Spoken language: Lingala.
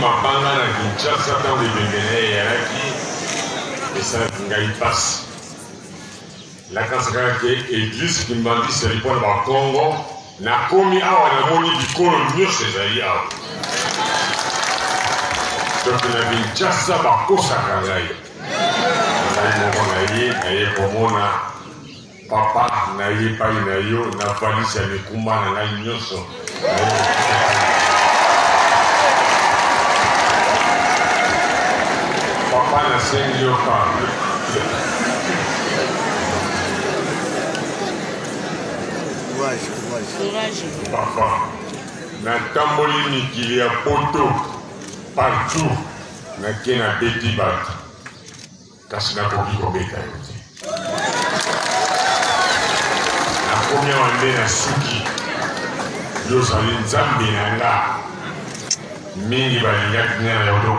mabanga na Kinshasa ntango ebembe na ye eyalaki, esalaki ngai mpasi. Nakanisa kaka ke eglise kimbangiste ezali mpo na bakongo. Nakomi awa namoni bikolo nyonso ezali awa. Donc na Kinshasa bakosaka ngai. Ngai moko na ye naye komona papa na ye epai na yo na valise ya mikumba na ngai nyonso. Papa nasengi yo pardon. Courage, courage. Courage. Papa, natamboli mikili ya poto partout, nake nabeti bato, kasi nakoki kobeta yo te. Nakomi awa nde nasuki, yo ozali Nzambe na nga. Mingi balingaki nga na yo.